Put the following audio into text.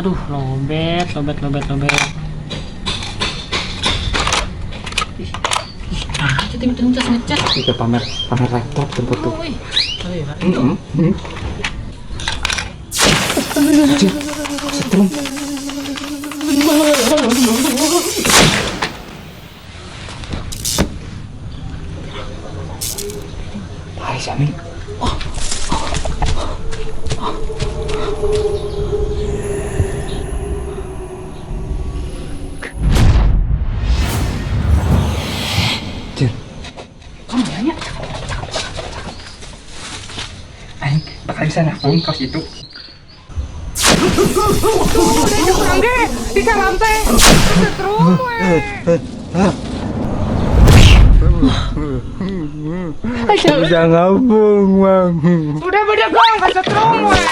Aduh, lobet, lobet, lobet, lobet. Ih, ih, ah, jadi minta ngecas ngecas. Kita pamer pamer laptop tempat tuh. Oh, ih. Oh, iya. Setrum. Hai Sami. Jir. Kamu nanya? Aing bakal bisa nabung kaos itu. Urang ge disalam teh setrum we. Bisa ngabung, Bang. Udah bedegong ka setrum we.